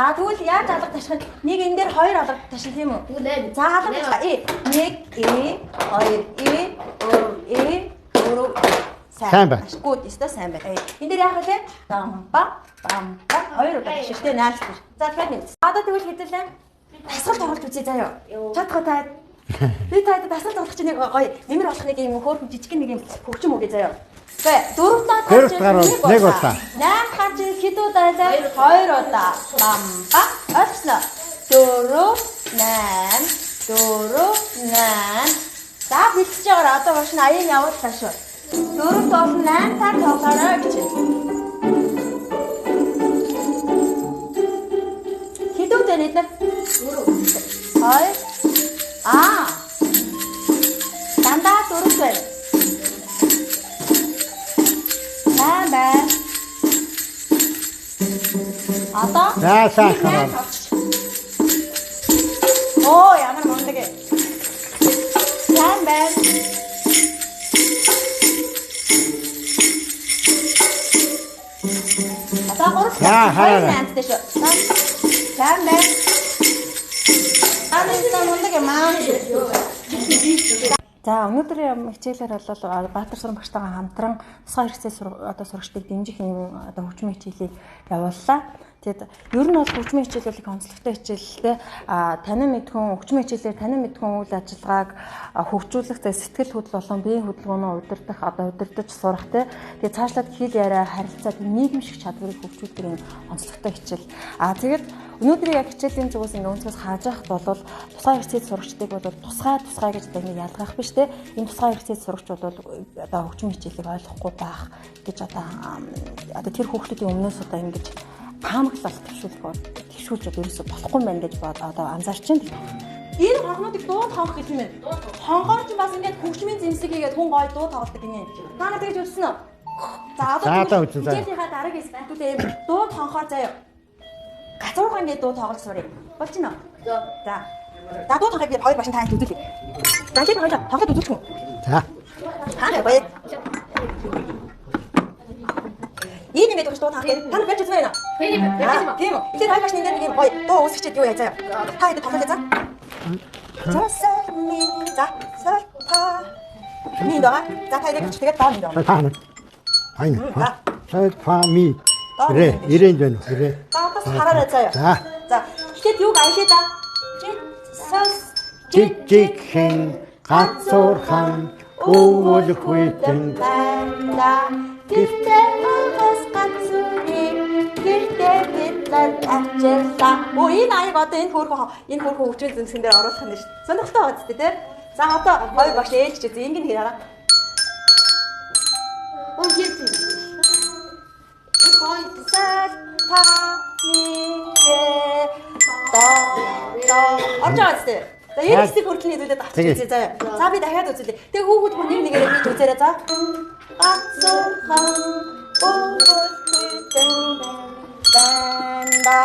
За тэгвэл яаж алга таших вэ? Нэг энэ дээр хоёр алга таших тийм үү? За алга таших. 1 э 2 э 3 э 4 Сайн байна. Ашгүй өстой сайн байна. Энэ дээр яах вэ? Дамба дамба хоёр удаа таших тийм 8 таш. За тэгэхээр нэг. Одоо тэгвэл хэдүүлээ. Дасгал тоглож үзье заяа. Чадах уу та? Би таад дасгал тоглох чинь нэг гоё нэмэр болох нэг юм хөөрхөн жижиг нэг юм хөгжим үгүй заяа. Бэ дөрөв дахь Дөрөв дахь нэг удаа. Найм дахь чинь хэд удаа байлаа? Хоёр удаа. Бамба. Ойлгосноо. Дөрөв, найм, дөрөв, найм. За бэлтэж байгаарай. Одоо багш нь аян явууллаа шүү. Дөрөв болон найм та тоглоорой гэж. Хэд удаа нэ нар? Дөрөв. Хоёр. Аа. Дандаа дөрөв байна. Сайн байна. Одоо За, сайн нэг найм хараа. тавьчих. Оо, ямар мундаг ээ. Сайн байна. Одоо гурав За, дахь хоёр хараа. наймтай шүү. За, сайн байна. Аа, мундаг юм аа. За өнөөдрийн хичээлээр бол Баатар суран багштайгаа хамтран тусгай хэрэгцээ одоо сурагчдыг дэмжих юм одоо хөгжмийн хичээлийг явууллаа. Тэгэд ер нь бол хөгжмийн хичээл бол их онцлогтой хичээлтэй танин мэдхүн хөгжмийн хичээлээр танин мэдхүн үйл ажиллагааг хөгжүүлэх сэтгэл хөдлөл болон биеийн хөдөлгөөнөө удирдах одоо удирдах сурах те. Тэгээд цаашлаад хэл яриа харилцаа нийгэмших чадварыг хөгжүүлдэг юм онцлогтой хичээл. Тэгээд өнөөдрийн яг хичээлийн зүгээс ингээ өнцгөөс харж байхад бол тусгай хэрэгцээ сурагчдыг бол тусгай гэж одоо ингээ ялгаах биш те. Энэ тусгай хэрэгцээ сурагч бол одоо хөгжмийн хичээлийг ойлгохгүй байх гэж одоо тэр хүүхдүүдийн өмнөөс одоо ингэж таамаглал төвшүүлэх одоо ерөөсө болохгүй юм байна гэж одоо анзаарч байна. Энэ хонхнуудыг дуу хонх гэх юм байна. Хонхоор ч бас ингээд хөгжмийн зэмсэг хийгээд хүн гоё дуу тоглодог гинэ. Та нар тэгж үзсэн үү? За одоо хичээлийнхаа дараагийн хэсэгт хэдүүлээ ийм дуу хонхоор заяа. Гацуурхан ингээд дуу тоглож сурыг. Болж байна уу? За. За дуу хонхыг би хоёр багш танд үзүүлье. За чи хоёр тоглоод үзүүлчих үү? За. Хаа гоё. Ийм юм байдаг дуу хонх. Та нар барьж үзмээр байна уу? Тийм үү. Тэгэхээр хоёр багш энэ дээр нэг юм гоё дуу үүсгэчихэд юу яа заяа. Та хэд тоглолоо за. За ми за сал та. Ми даа. За та энийг тэгээд доо ми даа. Та нэг. Айн. Сал фа ми. Рэ, ирэнд байна уу? Рэ. За бас хараарай заяа. За. За тэгэхэд юуг аялаа да? Жи сал Жижигхэн гацуурхан өвөл хүйтэн байна. Гэртээ ангас гацуурыг гэртээ тэтлэр авчирлаа. Өө энэ аяг одоо энэ хөөрхөн хөгжмийн зэмсгэн дээр оруулах нь шүү. Сонирхолтой байгаа зү тэ. За одоо хоёр багш ээлж үзье. Ингэн хэр хараа. Оо хийсэн. Сал та ми ре до до орж байгаа зү. За энэ хэсэг хүртэл нийлүүлээд авчих үзье заяа. За би дахиад үзүүлье. Тэгээ хүүхэд бүр нэг нэгээрээ хийж үзээрэй за. Гацуурхан өвөл хүйтэн байна.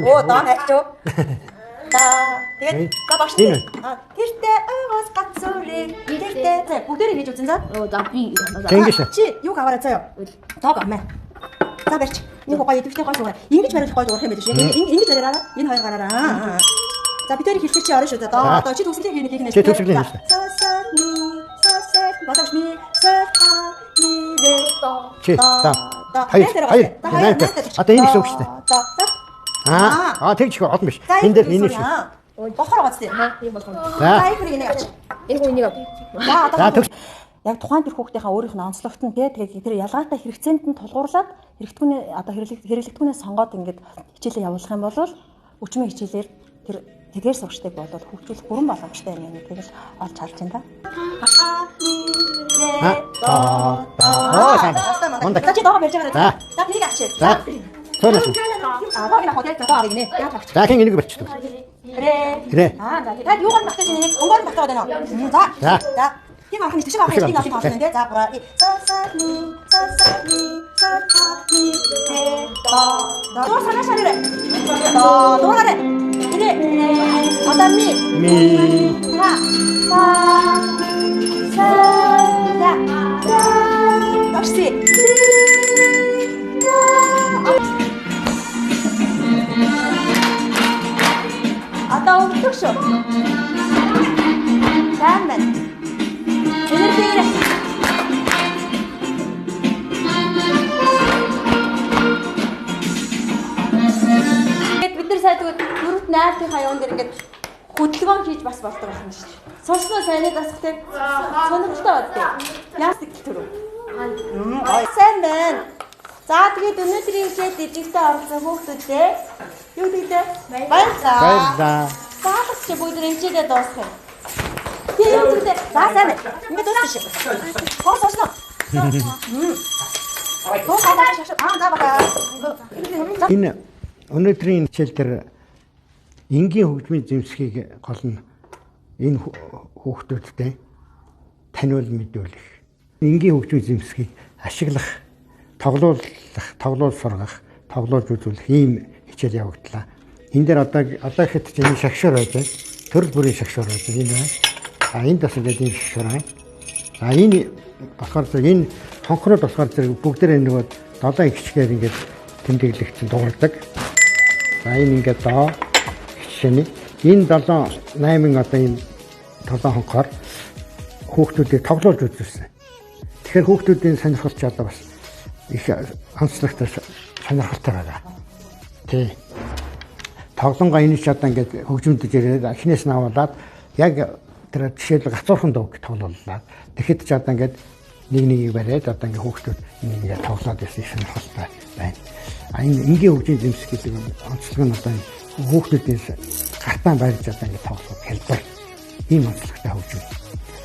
Оо доо хайчуу. За тэгээд за багш тэртээ ойгоос гацуурыг тэртээ за бүгдээрээ хийж үзэн за. Оо за би Тэнгиш. Чи юуг аваарай заяа. Дог авмаа. За барьч. Нэг гоё идэвхтэй гоё суугаа. Ингэж бариулах гоё дуурах юм байл шүү. Ингэж бариараа. Энэ хоёр гараараа. За бид хоёрыг хэлэхэр чи орно шүү. За одоо чи төгсгөлийн хийх нэг. Чи төгсгөлийн хийх. Са са ми са са бодогч ми са та ми ре до. Чи за. Хоёр. Хоёр. Одоо энэ гэсэн үг шүү дээ. Аа тэгж их олон биш. Энэ дээр энэ шүү. Бохор байгаа зү. Тийм болох. За. За энэ энийг авч. Энэ хүн энийг ав. За одоо За яг тухайн тэр хүүхдийнхаа өөрийнх нь онцлогт нь тэгээд тэр ялгаатай хэрэгцээнд нь тулгуурлаад хэрэгтгүүнээ одоо хэрэглэгдэхүүнээ сонгоод ингээд хичээлээ явуулах юм бол өчмөн хичээлээр тэр тэдгээр сурагчдыг бол хөгжүүлэх бүрэн боломжтой юм гэдгийг л олж харж байна да. Аа сайн. Мундаг. За чи доогоо барьж байгаарай. За тэрийг авчи. За. Цоолоо. Аа доог нь авах тий. За доо авъя гинэ. Яаж авчих? За хин энийг барьчихдаг. Рэ. Рэ. Аа за та юугаар багтаж энийг өнгөөр багтаад байна уу? За. За. Тийм авах нь төшиг авах нь авах нь тий. За бураа. Са са ми са са ми са та ми рэ до. Доо санаа шараарай. До дуураарай. Рэ. Одоо ми. Ми. Та. Та. Са. За. За. Догшси. Си. Бид нар сая тэгвэл 4-т 8-ынхаа юун дээр ингээд хөдөлгөөн хийж бас болдог байна шүү дээ. Сурсан уу сайн дасах тийм? Сонирхолтой бод тийм. Яа сэтгэл төрөв? Сайн байна. За тэгээд өнөөдрийн хичээл дэжигтэй оролцсон хүүхдүүдээ юу гэдэг вэ? Баярлалаа. Баярлалаа. Заалгач чи бүгд хичээлээ дуусгах юм. Тийм юм зүгтээ. За сайн байна. Ингээд дууссан шүү. Хоо сууснаа. Дуусаа шашаа. Аа за бага. Энэ өнөөдрийн хичээл дээр энгийн хөгжмийн зэмсгийг гол нь энэ хүүхдүүдтэй таниул мэдүүлэх. Энгийн хөгжмийн зэмсгийг ашиглах, тоглуулах, тоглуул сургах, тоглуулж үзүүлэх ийм хичээл явагдлаа. Энэ дээр одоо ихэд чинь энэ шагшуур байж байна. Төрөл бүрийн шагшуур байж байна. Энэ байна. А энд бас ингээд ийм шагшуур байна. За энэ болохоор зэрэг энэ хонхрууд болохоор зэрэг бүгдээрээ нөгөө долоон ихчгээр ингээд тэмдэглэгдсэн дуурдаг. За энэ ингээд доо жишээний энэ 7 8 одоо энэ 7 хонхоор хүүхдүүдийг тоглуулж үзүүлсэн. Тэгэхээр хүүхдүүдийн сонирхол ч одоо бас их онцлогтой сонирхолтой байгаа. Тий. Тоглонгоо энэ ч одоо ингээд хөгжмөдөж ирээд эхнээс нь авуулаад яг тэр жишээлбэл гацуурхан дууг тоглууллаа. Тэгэхэд ч одоо ингээд нэг нэгийг бариад одоо ингээд хүүхдүүд энэ ингээд тоглоод байсан их сонирхолтой байна. А энэ энгийн хөгжмийн зэмсэг гэдэг онцлог нь одоо хүүхдүүдээс гартаа барьж одоо ингээд тоглох хэлбэр ийм онцлогтой хөгжим.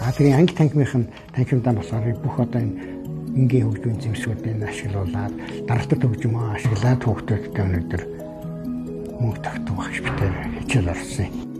А тэгээ анги танхимынх нь танхимдаа болохоор бүх одоо энэ энгийн хөгжмийн зэмсгүүдийг ашиглуулад даралтад хөгжмөө ашиглаад хүүхдүүдтэй өнөөдөр мөнгө тогтоох багш битээр хичээл орсон юм.